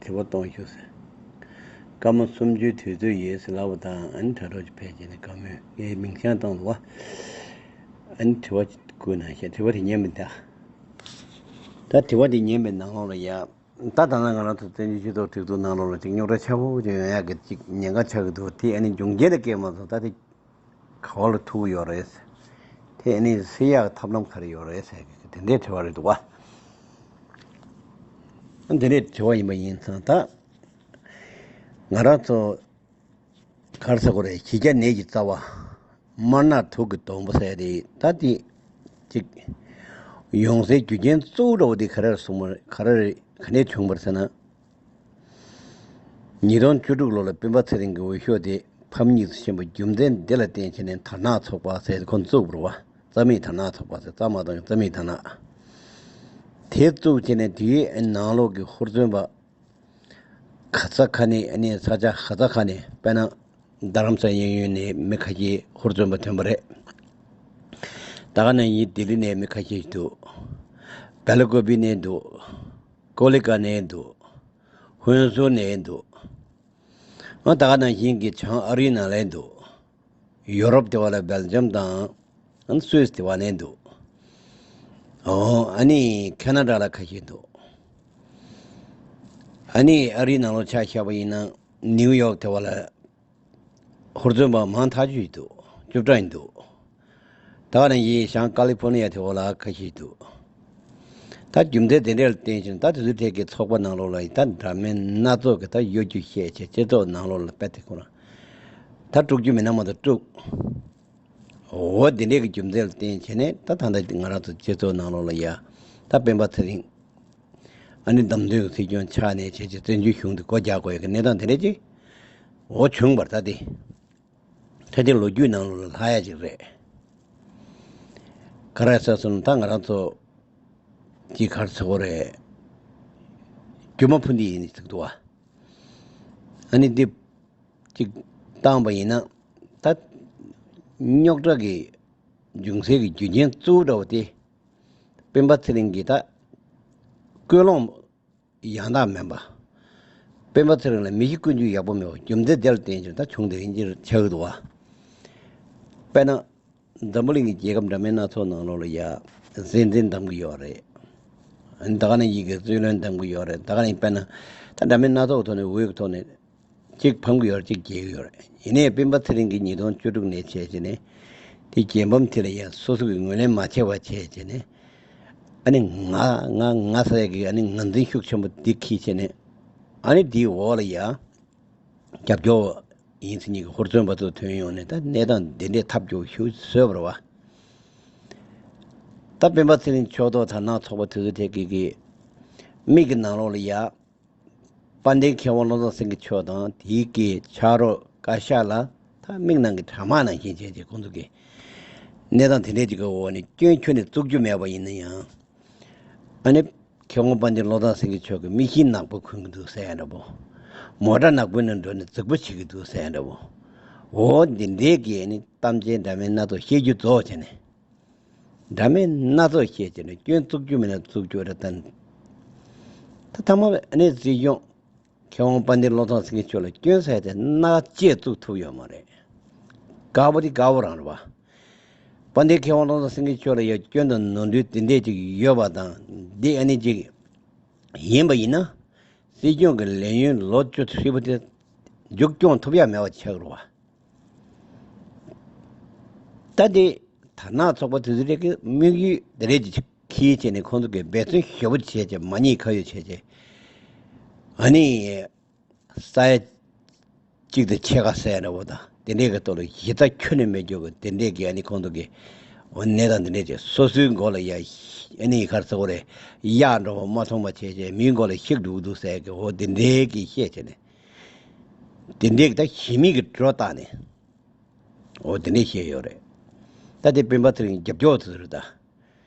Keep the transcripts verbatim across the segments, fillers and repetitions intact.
དྲི་བ་གཏོང་ཤོག་ཟེར། སྐར་མ་སུམ་ཅུའི་དུས་ཚོད་ཡོད་ཟེར་ལབ་པ་དང་ཨ་ནི་དྲ་གྲོགས་ཀྱི་ཕལ་ཆེར་ནི་བཀའ་མོལ་ངའི་མིང་བྱང་བཏང་འདུག་བ། ཨ་ནི་དྲི་བ་བསྐུར་གནང་ཤག་དྲི་བ་དེ་ཉན་པ་འདི། ད་དྲི་བ་དེ་ཉན་པའི་ནང་ལོགས་ལ་ཡ། ད་ད་ལྟ་ང་རང་ཚོ་བཙན་བྱོལ་སྤྱི་ཚོགས་སྒྲིག་འཛུགས་ནང་ལོགས་ལ་ཅིག་རྙོག་དྲ་ཆགས་པོ་ཅིག་ཡོང་ཡག་གི་ཅིག་ཉེན་ཁ་ཆགས་ཀྱི་འདུག་དེ་ཨ་ནི་འབྱུང་རྐྱེན་ལ་སྐྱེས་མ་སོང་ད་དེ་ག་བ་ལ་ཐུག་གི་ཡོད་རེད། དེ་ཨ་ནི་སེལ་ཡག་ཐབས་ལམ་ག་རེ་ཡོད་རེད་ཟེར་གི་དེ་འདྲའི་དྲི་བ་རེད་འདུག་བ། དེ་འདྲའི་དྲི་བ་ཡིན་པ་ཡིན་ཙང་ད་ང་རང་ཚོ་ག་རེ་ཟེར་དགོས་རེད། བཞི་བརྒྱ་ནད་ཀྱི་རྩ་བ། དམར་ནག་དུག་གི་སྡོང་པོ་ཟེར་དེ་ད་དེ་ཅིག་ཡོང་སའི་རྒྱུ་རྐྱེན་གཙོ་བོ་འདྲ་བོ་དེ་ག་རེ་རེད་གསུངས་པ་རེད། ག་རེ་རེད། ག་ནས་བྱུང་བ་རེད་ཟེར་ན། ཉིས་སྟོང་བཅུ་དྲུག་ལོ་ལ་སྤེན་པ་ཚེ་རིང་གི་འོས་ཤོག་དེ་ཕམ་གཉིས་སུ་ཕྱིན་པ་རྒྱུ་མཚན་འདི་ལ་བརྟེན་བྱས་ནས་དར་ནག་ཚོགས་པ་ཟེར་ཁོ་བཙུགས་པ་རེད་བ། རྩ་མེད་དར་ནག་ཚོགས་པ་ཟེར་རྩ་མ་གཏོང་རྩ་མེད་དར་ནག་དེ་བཙུགས་བྱས་ནས་དེའི་ནང་ལོགས་ཀྱི་ཧུར་བརྩོན་པ། ག་ས་ག་ནས་ཨ་ནི་ས་ཆ་ག་ས་ག་ནས་དཔེར་ན་རྡ་རམ་ས་གཡས་གཡོན་ནས་མི་ཁ་ཤས་ཧུར་བརྩོན་པ་ཐོན་པ་རེད། ད་ག་ནང་བཞིན་ལྡི་ལི་ནས་མི་ཁ་ཤས་འདུག་སྦེལ་ཀོབ་ནས་འདུག་ཀོ་ལི་གྷལ་ནས་འདུག་ཧུན་སུར་ནས་འདུག་ཨ་ད་ག་ནང་བཞིན་གྱི་བྱང་ཨ་རིའི་ནང་ལ་འདུག་ཡོ་རོབ་དེ་བ་ལ་སྦེལ་ཇམ་དང་ཨ་ནི་སུད་སི་དེ་བ་ནས་འདུག་ཨོ་ཨ་ནི་ཁེ་ན་ཌ་ལ་ཁ་ཤས་འདུག་ཨ་ནི་ཨ་རིའི་ནང་ལོགས་ཆ་བཞག་པ་ཡིན་ན་ནིའུ་ཡོག་དེ་བ་ལ་ཧུར་བརྩོན་པ་མང་ཐག་ཆོད་ཅིག་འདུག་བཅུ་ཕྲག་ཡིན་འདུག་ད་ག་ནང་བཞིན་བྱང་ཀ་ལི་ཕོར་ནི་ཡ་དེ་བ་ལ་ཁ་ཤས་འདུག་ད་རྒྱུ་མཚན་དེ་འདྲ་ལ་བརྟེན་བྱས་ད་དེ་ཚོའི་གྲས་ཀྱི་ཚོགས་པ་ནང་ལོགས་ལ་ད་འདྲ་མིན་སྣ་ཚོགས་ཀྱི་ད་གཡོ་སྒྱུ་བཤད་བྱས་སྤྱི་ཚོགས་ནང་ལོགས་ལ་དཔེ་དེ་ཁོ་རང་ད་དཀྲུག་རྒྱུ་མིན་ན་མ་གཏོགས་དཀྲུག་འོ་དེ་འདྲས་ཀྱི་རྒྱུ་མཚན་ལ་བརྟེན་བྱས་ནས་ད་ད་ལྟ་ང་རང་ཚོ་སྤྱི་ཚོགས་ནང་ལོགས་ལ་ཡ་ད་སྤེན་པ་ཚེ་རིང་ཨ་ནི་བདམས་ཐོན་གྱི་སྲིད་སྐྱོང་ཆགས་ནས་བྱས་བྱས་བཙན་བྱོལ་གཞུང་དེ་སྒོ་རྒྱག་དགོས་ཡ་གི་གནས་སྟངས་དེ་འདྲས་ཅིག་འོ་བྱུང་བར་ད་དེ་ད་དེ་ལོ་རྒྱུས་ནང་ལོགས་ལ་ལྷག་ཡ་ཅིག་རེད། ག་རེ་ཟེར་སོང་ད་ང་རང་ཚོ་ཅིག་ག་རེ་ཟེར་དགོས་རེད། རྒྱུ་མ་ཕུ་འདི་ཡིན་ཟེར་འདུག་བ། ཨ་ནི་འདི་ཅིག་བཏང་པ་ཡིན་ན་ད་རྙོག་དྲ་གི་འབྱུང་སའི་གི་རྒྱུ་རྐྱེན་གཙོ་བོ་འདྲ་བོ་དེ་སྤེན་པ་ཚེ་རིང་གི་ད་ཀུན་སློང་ཡང་དག་མིན་པ། སྤེན་པ་ཚེ་རིང་ལ་མི་གཞི་ཀུན་སྤྱོད་ཡག་པོ་མེད་པ་རྒྱུ་མཚན་དེ་ལ་བརྟེན་ཅིང་ད་བྱུང་དེ་ཡིན་གྱི་ཆགས་ཀྱི་འདུག་བ། དཔེར་ན། འཛམ་བུ་གླིང་གི་རྒྱལ་ཁབ་འདྲ་མིན་སྣ་ཚོགས་ནང་ལོགས་ལ་ཡ། སྲིད་འཛིན་འདེམས་ཀྱི་ཡོད་རེད། ད་ག་ནང་བཞིན་གྱི་སྲིད་བློན་འདེམས་ཀྱི་ཡོད་རེད། ད་ག་ནང་བཞིན་དཔེར་ན། ད་འདྲ་མིན་སྣ་ཚོགས་ཐོག་ནས་འོས་ཀྱི་ཐོག་ནས། གཅིག་ཕམ་གྱི་ཡོད་རེད་གཅིག་རྒྱལ་གྱི་ཡོད་རེད། ཡིན་ནའི་སྤེན་པ་ཚེ་རིང་གིས་ཉིས་སྟོང་བཅུ་དྲུག་ནས་བྱས་བྱས་ནས། དེ་རྒྱལ་ཕམ་དེ་ལ་ཡ་སོ་སོ་གིས་ངོས་ལེན་མ་བྱས་པ་བྱས་བྱས་ནས། ཨ་ནི་ང་ང་ང་ཟེར་ཡ་གི་ཨ་ནི་ངར་འཛིན་ཤུགས་ཆེན་པོ་འདི་འཁྱེར་བྱས་ནས། ཨ་ནི་དེའི་འོག་ལ་ཡ། རྒྱབ་སྐྱོར་ཡིན་ཟེར་མཁན་གྱི་ཧུར་བརྩོན་པ་ཚོ་ཐོན་ཡོང་ནས་ད་གནས་སྟངས་འདི་འདྲའི་ཐབས་སྐྱོ་ཤུགས་བཟོས་པ་རེད་བ། ད་སྤེན་པ་ཚེ་རིང་ཕྱོགས་གཏོགས་དར་ནག་ཚོགས་པ་དེ་ཚོ་ཐད་ཀྱི་གི་མིག་གི་ནང་ལོགས་ལ་ཡ། དཔལ་ལྡན་མཁས་དབང་བློ་བཟང་སེང་གེ་མཆོག་དང་དེའི་གི་ཕྱག་རོགས་བཀའ་ཤག་ལ་ད་མིག་ནང་གི་དྲ་དམར་ནང་བཞིན་བྱས་ཏེ་ཁོང་ཚོ་གི་གནས་སྟངས་དེ་འདྲའི་ཅིག་གི་འོག་ནས་སྐྱོན་ཁྱོན་ནས་བཙུགས་རྒྱུ་མེད་པ་ཡིན་ན་ཡང་། ཨ་ནི། མཁས་དབང་དཔལ་ལྡན་བློ་བཟང་སེང་གེ་མཆོག་གིས་མིག་ཤེལ་ནག་པོ་གོན་གྱི་འདུག་ཟེར་ཡ་འདྲ་པོ། མོ་ཊ་ནག་པོའི་ནང་འགྲོ་ནས་རྫིག་པོ་བྱེད་ཀྱི་འདུག་ཟེར་ཡ་འདྲ་པོ། འོ་འདི་འདྲའི་གི་ཨ་ནི་གཏམ་ཚིག་འདྲ་མིན་སྣ་ཚོགས་བཤད་རྒྱུ་རྫོགས་བྱས་ནས། འདྲ་མིན་སྣ་ཚོགས་བཤད་བྱས་ནས་སྐྱོན་བཙུགས་རྒྱུ་མིན་ན་བཙུགས་རྒྱུ་རེད་ད། ད་ཐ་མ་ཨ་ནི་སྲིད་སྐྱོང་། མཁས་དབང་དཔལ་ལྡན་བློ་བཟང་སེང་གེ་མཆོག་ལ་སྐྱོན་ཟེར་དེ་སྣ་ཁ་གཅིག་བཙུགས་ཐུབ་ཡོད་མ་རེད། དཀར་པོ་དེ་དཀར་པོ་རང་རེད་བ། དཔལ་ལྡན་མཁས་དབང་བློ་བཟང་སེང་གེ་མཆོག་ལ་ཡང་སྐྱོན་དང་ནོར་འཁྲུལ་དེ་འདྲས་ཅིག་ཡོད་པ་དང་འདི་ཨ་ནི་ཅིག་ཡིན་པ་ཡིན་ན་སྲིད་སྐྱོང་གི་ལས་ཡུན་ལོ་བཅུ་ཧྲིལ་པོ་དེ་མཇུག་སྐྱོང་ཐུབ་ཡ་མེད་པ་ཆགས་རེད་བ། ད་དེ་དར་ནག་ཚོགས་པ་དེ་ཚོ་རེ་གི་དམིགས་ཡུལ་དེ་རེད་ཅིག་ཁྱེར་བྱས་ནས་ཁོང་ཚོ་གི་འབད་བརྩོན་ཞེ་པོ་བྱས་བྱས་མ་ཉེས་ཁ་གཡོགས་བྱས་བྱས། ཨ་ནི། ས་ཡ་གཅིག་དང་ཕྱེད་ཀ་ཟེར་ཡ་འདྲ་བོ་དང་དེ་འདྲའི་གི་ཐོག་ལ་གཞི་རྩ་ཁྱོན་ནས་མེད་རྒྱུ་གི་དེ་འདྲའི་གི་ཨ་ནི་ཁོང་ཚོ་གི་འོ་གནས་སྟངས་དེ་འདྲའི་ཅིག་སོ་སོའི་མགོ་ལ་ཡ་ཨ་ནི་ག་རེ་ཟེར་དགོས་རེད། གཡག་འདྲ་བོ་མ་མཐོང་བ་བྱས་བྱས་མིའི་མགོ་ལ་གཤེགས་འགྲོ་གི་འདུག་ཟེར་གི་འོ་དེ་འདྲའི་གི་བཤད་བྱས་ནས། དེ་འདྲའི་ད་ཞི་མི་གི་འགྲོ་བཏང་ནས། འོ་དེ་འདྲའི་བཤད་ཡོད་རེད། ད་དེ་སྤེན་པ་ཚེ་རིང་རྒྱབ་སྐྱོར་དེ་ཚོ་རེད་ད།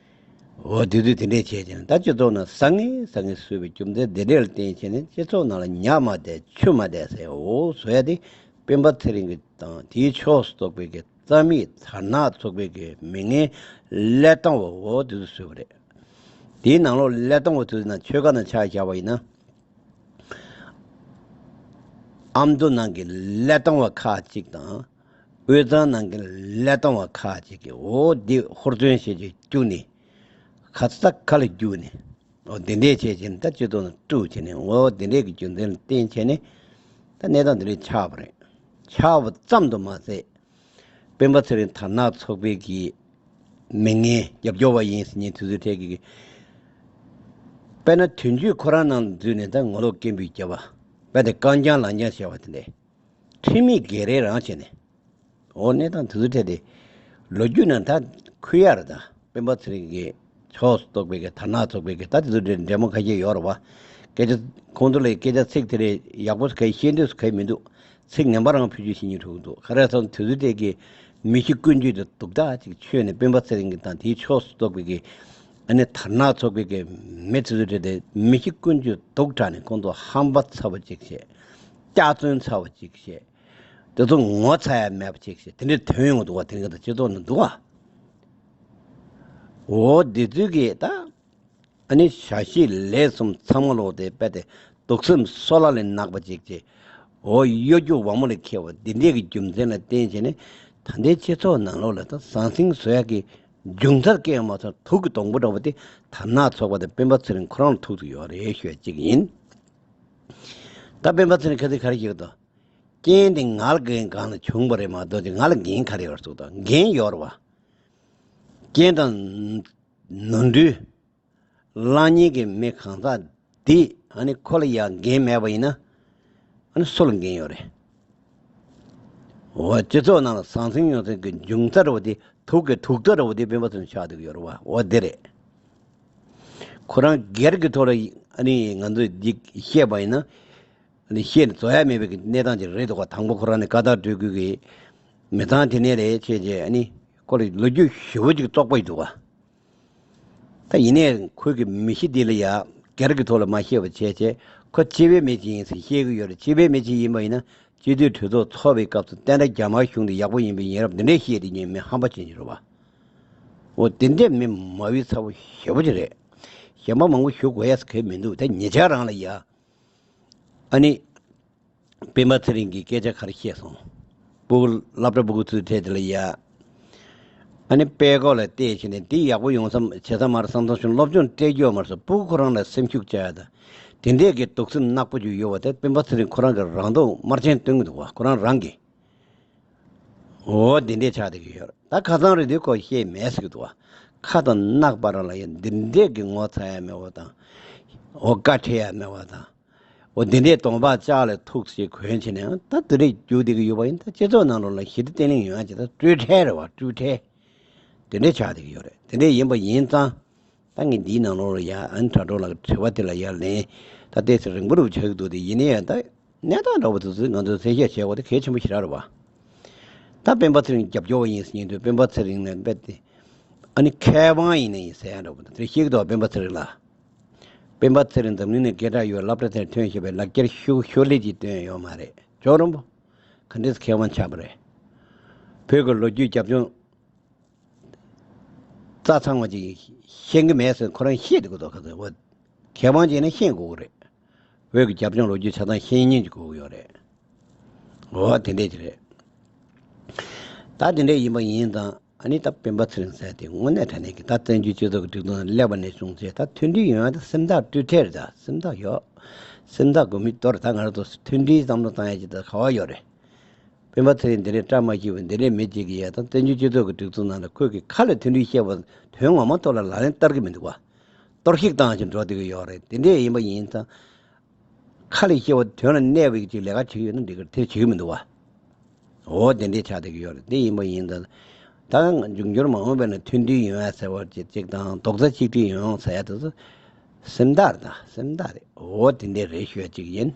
འོ་དེ་དུས་དེ་འདྲའི་བྱས་ཀྱང་ད་སྤྱི་ཚོགས་ནང་ཟང་ངེ་ཟང་ངེ་བཟོས་པའི་རྒྱུ་མཚན་དེ་འདྲ་ལ་བརྟེན་བྱས་ནས་སྤྱི་ཚོགས་ནང་ལ་ཉ་མ་བསྡད་ཆུ་མ་བསྡད་ཟེར་འོ་བཟོ་ཡ་དེ་སྤེན་པ་ཚེ་རིང་གི་དང་དེའི་ཕྱོགས་སུ་གཏོགས་པའི་གི་རྩ་མེད་དར་ནག་ཚོགས་པའི་གི་མི་ངན་ཀླད་སྟོང་བ་འོ་དེ་ཚོ་བཟོས་པ་རེད། དེའི་ནང་ལོགས་ཀླད་སྟོང་བ་དེ་ཚོ་ནང་ཆོལ་ཁ་ནང་ཆ་བཞག་པ་ཡིན་ན། ཨ་མདོ་ནང་གི་ཀླད་སྟོང་བ་ཁག་ཅིག་དང་། དབུས་གཙང་ནང་གི་ཀླད་སྟོང་བ་ཁག་ཅིག་གིས་འོ་འདི་ཧུར་བརྩོན་བྱེད་ཀྱི་བཅུག་ནས། ཁ་ས་ཁ་ལ་བརྒྱུགས་ནས། འོ་འདི་འདྲས་བྱས་བྱས་ནས་ད་སྤྱི་ཚོགས་ནང་དཀྲུགས་བྱས་ནས། འོ་འདི་འདྲས་ཀྱི་རྒྱུ་མཚན་ལ་བརྟེན་བྱས་ནས། ད་གནས་སྟངས་འདི་འདྲས་ཆགས་པ་རེད། ཆགས་པ་ཙམ་དུ་མ་ཟད། སྤེན་པ་ཚེ་རིང་དར་ནག་ཚོགས་པའི་གི་མི་ངན་རྒྱབ་སྐྱོར་བ་ཡིན་ཟེར་མཁན་དེ་ཚོའི་གྲས་ཀྱི། དཔེར་ན་དོན་གཅོད་ཁོ་རང་ནང་འཛུལ་ནས་ད་ངོ་ལོག་སྐད་འབོད་བརྒྱབ་པ། དཔེ་དེ་རྐང་རྐྱང་ལག་རྐྱང་བྱས་པ་དེ་འདྲས། ཁྲིམས་མེད་སྒེར་རེ་རང་བྱས་ནས། འོ་གནས་སྟངས་དེ་ཚོའི་གྲས་དེ། ལོ་རྒྱུས་ནང་ད་འཁོད་ཡ་རེད་ད། སྤེན་པ་ཚེ་རིང་གི་ཕྱོགས་སུ་གཏོགས་པའི་གི་དར་ནག་ཚོགས་པའི་གི་ད་དེ་ཚོ་འདྲ་འདྲ་མོ་ཁ་ཤས་ཡོད་རེད་བ། སྐད་ཆ་ཁོང་ཚོ་ལ་སྐད་ཆ་ཚིག་དེ་རེད་ཡག་པོ་ག་ཤེས་འདོད་སུ་ག་མི་འདུག་ཚིག་ངན་པ་རང་ཕུལ་རྒྱུ་ཞིག་ཉིད་འགྲོ་གི་འདུག་ག་རེ་ཟེར་ན་དེ་ཚོའི་གྲས་ཀྱི་མི་གཤིས་ཀུན་སྤྱོད་དེ་སྡུག་དག་ཅིག་ཆོད་ནས་སྤེན་པ་ཚེ་རིང་གི་དང་དེའི་ཕྱོགས་སུ་གཏོགས་པའི་གི། ཨ་ནི་དར་ནག་ཚོགས་པའི་གི་མི་དེ་ཚོའི་གྲས་དེ་མི་གཤིས་ཀུན་སྤྱོད་སྡུག་དྲགས་ནས་ཁོང་ཚོ་ཧམ་པ་ཚ་བོ་ཅིག་བྱས། སྐྱག་རྫུན་ཚ་བོ་ཅིག་བྱས། དེ་ཚོ་ངོ་ཚ་ཡ་མེད་པ་ཅིག་བྱས། དེ་འདྲའི་དོན་ཡོང་གི་འདུག་བ། དེ་འདྲ་སྤྱི་ཚོགས་ནང་འདུག་བ། འོ་འདི་ཚོའི་གི་ད། ཨ་ནི་བྱ་བྱེད་ལས་གསུམ་ཚང་མ་ལོག་སྟེ་རྦད་དེ་དུག་སེམས་སོལ་བ་ལས་ནག་པ་ཅིག་བྱས། འོ་གཡོ་སྒྱུ་བ་མོ་ལས་མཁས་པ་འདི་འདྲས་ཀྱི་རྒྱུ་མཚན་ལ་བརྟེན་བྱས་ནས། ད་ལྟའི་སྤྱི་ཚོགས་ནང་ལོགས་ལ་ད་ཟང་ཟིང་བཟོ་ཡག་གི་མཇུག་མཐར་སྐྱེལ་ཡོད་མ་ཐག་དུག་གི་སྡོང་པོ་འདྲ་བོ་དེ་དར་ནག་ཚོགས་པ་དང་སྤེན་པ་ཚེ་རིང་ཁོ་རང་ལ་ཐུག་ཐུག་ཡོད་རེད་ཞུ་ཡ་གཅིག་ཡིན། ད་སྤེན་པ་ཚེ་རིང་ཁ་སང་ག་རེ་ཞིག་དང་། རྐྱེན་དེ་ང་ལ་འགན་གང་ལ་བྱུང་བ་རེད་མ་གཏོགས་ཅིག་ང་ལ་འགན་ག་རེ་ཡོད་ཟེར་དང་འགན་ཡོད་རེད་བ། རྐྱེན་དང་། ནོར་འཁྲུལ། བརླག་ཉེན་གྱི་མི་གང་ཟག་འདི་ཨ་ནི་ཁོ་ལ་ཡང་འགན་མེད་པ་ཡིན་ན། ཨ་ནི་སུ་ལ་འགན་ཡོད་རེད། འོ་སྤྱི་ཚོགས་ནང་ལ་ཟང་ཟིང་ཡོང་སའི་གི་འབྱུང་རྩ་འདྲ་བོ་དེ་དུག་གི་དུག་རྩ་འདྲ་བོ་དེ་སྤེན་པ་ཚོ་ཆགས་བསྡད་ཀྱི་ཡོད་རེད་བ། འོ་དེ་རེད། ཁོ་རང་སྒེར་གྱི་ཐོག་ལ་ཨ་ནི་ང་ཚོས་འདི་བཤད་པ་ཡིན་ན། ཨ་ནི་བཤད་ནས་རྫོགས་ཡ་མེད་པའི་གི་གནས་སྟངས་ཅིག་རེད་འདུག་བ། དང་པོ་ཁོ་རང་ནས་ཀ་དག་སྤྲོད་ཁུལ་གྱི་མི་ཚང་དེ་ནས་རེད་བྱས་རྗེས་ཨ་ནི་ཁོ་ལ་ལོ་རྒྱུས་ཞེ་པོ་ཅིག་བཙོག་པ་ཡི་འདུག་བ། ད་ཡིན་ནའི་ཁོའི་གི་མི་གཤིས་འདི་ལ་ཡ་སྒེར་གྱི་ཐོག་ལ་མ་བཤད་པ་བྱས་བྱས་ཁོ་སྤྱི་པའི་མི་ཅིག་ཡིན་ཟེར་བཤད་གི་ཡོད་རེད། སྤྱི་པའི་མི་ཅིག་ཡིན་པ་ཡིན་ན་སྤྱི་འཐུས་གྲོས་ཚོགས་ཚོགས་པའི་སྐབས་སུ་ཏན་ཏན་རྒྱ་དམར་གཞུང་འདི་ཡག་པོ་ཡིན་པའི་ཡིན་རབས་འདི་འདྲས་བཤད་བསྡད་མཁན་མི་ཧམ་པ་ཅན་ཅིག་རེད་བ། འོ་དེ་འདྲས་མི་མ་བུའི་ཚ་བོ་ཞེ་པོ་ཅིག་རེད། གཞན་པ་མང་པོ་ཞུ་དགོས་ཡ་ཟེར་གི་མི་འདུག་ད་ཉེ་ཆར་རང་ལ་ཡ། ཨ་ནི། སྤེན་པ་ཚེ་རིང་གིས་སྐད་ཆ་ག་རེ་བཤད་སོང་། སྤུ་གུ་སློབ་གྲྭ་སྤུ་གུ་ཚོའི་གྲས་དེ་ལ་ཡ། ཨ་ནི་དཔེ་ཁོག་ལ་བལྟས་བྱས་ནས་འདི་ཡག་པོ་ཡོང་ས་བྱེད་ས་མ་རེད་བསམ་བསམ་བྱུང་། སློབ་སྦྱོང་སྤྲད་རྒྱུ་ཡོད་མ་རེད་ཟེར། སྤུ་གུ་ཁོ་རང་ལ་སེམས་ཤུགས་བཅག་ཡ་ད། དེ་འདྲས་ཀྱི་དུག་སེམས་ནག་པོ་ཅིག་ཡོད་པ་དེ་སྤེན་པ་ཚེ་རིང་ཁོ་རང་གི་རང་མདོག་དམར་རྗེན་སྟོན་གི་འདུག་བ། ཁོ་རང་རང་གིས། འོ་དེ་འདྲས་ཆགས་བསྡད་ཀྱི་ཡོད་རེད། ད་ཁ་སང་རེད་དེ་ཁོ་བཤད་མེད་ཟེར་གི་འདུག་བ། ཁ་དང་རྣག་བར་ལ་ཡང་འདི་འདྲས་ཀྱི་ངོ་ཚ་ཡ་མེད་པ་དང་། འོ་དགའ་བྲལ་ཡ་མེད་པ་དང་། འོ་འདི་འདྲས་གདོང་པ་ལྕགས་ལ་ཐུག་ཅིག་གོན་བྱས་ནས་ད་དེ་འདྲས་རྒྱུག་བསྡད་ཀྱི་ཡོད་པ་ཡིན། ད་སྤྱི་ཚོགས་ནང་ལོགས་ལ་ཞི་བདེ་བརྟན་ལྷིང་ཡོང་ཡ་ཅིག་ད་སྤྲོས་བྲལ་རེད་བ། སྤྲོས་བྲལ་དེ་འདྲས་ཆགས་བསྡད་ཀྱི་ཡོད་རེད། དེ་འདྲས་ཡིན་པ་ཡིན་ཙང་། ད་ངས་འདིའི་ནང་ལོགས་ལ་ཡ་ཨ་ནི་དྲ་གྲོགས་ལགས་ཀྱི་དྲི་བ་དེ་ལ་ཡ་ལན་ད་ཏོག་ཙམ་རིང་པོ་རུ་ཆགས་ཀྱི་འདུག་དེ་ཡིན་ན་ཡང་ད་གནས་སྟངས་འདྲ་བོ་དེ་ཚོ་ང་ཚོས་གསལ་བཤད་བྱེད་དགོས་དེ་གལ་ཆེན་པོ་ཞེ་དྲག་རེད་བ། ད་སྤེན་པ་ཚེ་རིང་རྒྱབ་སྐྱོར་བ་ཡིན་ཟེར་མཁན་དུས་སྤེན་པ་ཚེ་རིང་ལ་རྦད་དེ་ཨ་ནི་མཁས་དབང་ཡིན་ན་ཡིན་ཟེར་ཡ་འདྲ་བོ་དེ་བཤད་ཀྱི་འདུག་སྤེན་པ་ཚེ་རིང་ལ། སྤེན་པ་ཚེ་རིང་འཛམ་གླིང་ནས་སྐད་གྲགས་ཡོད་སློབ་གྲྭ་དེར་ཐོན་བཞིན་པའི་ལག་འཁྱེར་ཤོག་ཤོག་ལེབ་ཅིག་བཏོན་ཡོད་མ་རེད། ཇོ་རིན་པོ། ག་འདྲས་མཁས་དབང་ཆགས་པ་རེད། བོད་ཀྱི་ལོ་རྒྱུས་རྒྱབ་ལྗོངས་རྩ་ཚང་བ་ཅིག་ཤེས་ཀྱི་མེད་ཟེར་ཁོ་རང་བཤད་འདུག་གོ། ཁ་ཚོད་འོ། མཁས་དབང་ཅིག་ནི་ཤེས་དགོས་ཀྱི་རེད། བོད་ཀྱི་རྒྱབ་ལྗོངས་ལོ་རྒྱུས་ཆ་ཚང་ཤེས་མཁན་ཅིག་དགོས་ཀྱི་ཡོད་རེད། འོ་དེ་འདྲས་ཅིག་རེད། ད་དེ་འདྲས་ཡིན་པ་ཡིན་ཙང་ཨ་ནི་ད་སྤེན་པ་ཚེ་རིང་ཟེར་དེ་དངོས་གནས་དྲང་གནས་ཀྱི་ད་བཙན་བྱོལ་སྤྱི་ཚོགས་ཀྱི་སྒྲིག་འཛུགས་ནང་སླེབས་པ་ནས་བཟུང་ཚེ་ད་མཐུན་སྒྲིལ་ཡོང་ཡ་ད་སེམས་ཐག་སྤྲོད་བྲལ་རེད། ད་སེམས་ཐག་ཡོད། སེམས་ཐག་གོ་མི་གཏོར། ད་ང་རང་ཚོ་མཐུན་སྒྲིལ་བསམ་བློ་བཏང་ཡ་ཅིག་ད་ག་བ་ཡོད་རེད། སྤེན་པ་ཚེ་རིང་འདི་འདྲའི་བཀྲ་མ་ཤིས་པ་འདི་འདྲའི་མི་གཅིག་གིས་ཡ་ད་བཙན་བྱོལ་སྤྱི་ཚོགས་ཀྱི་སྒྲིག་འཛུགས་ནང་ལ་ཁོས་ཀྱི་ཁ་ལ་མཐུན་སྒྲིལ་བཤད་པ་དོན་ངོ་མ་ཐོག་ལ་ལག་ལེན་བསྟར་གྱི་མི་འདུག་བ། གཏོར་བཤིག་བཏང་ཞིང་འགྲོ་བསྡད་ཀྱི་ཡོད་རེད། དེ་འདྲས་ཡིན་པ་ཡིན་ཙང་། ཁ་ལ་བཤད་པ་དོན་ལ་གནས་པའི་ཅིག་ལས་ཀ་བྱེད་ཀྱི་ཡོད་ན་འགྲིག་གི་རེད། དེ་བྱེད་ཀྱི་མི་འདུག་བ། འོ་དེ་འདྲས་ཆགས་བསྡད་ཀྱི་ཡོད་རེད། དེ་ཡིན་པ་ཡིན་ཙང་། ད་འབྱུང་འགྱུར་མ་འོངས་པའི་ནང་མཐུན་སྒྲིལ་ཡོང་ཡ་ཟེར་བ་ཅིག་ཅིག་དང་རྡོག་རྩ་གཅིག་སྒྲིལ་ཡོང་ཡོང་ཟེར་ཡ་དེ་ཚོ་སེམས་ཐག་རེད། ད་སེམས་ཐག་རེད། འོ་དེ་འདྲས་རེད་ཞུ་ཡ་ཅིག་ཡིན།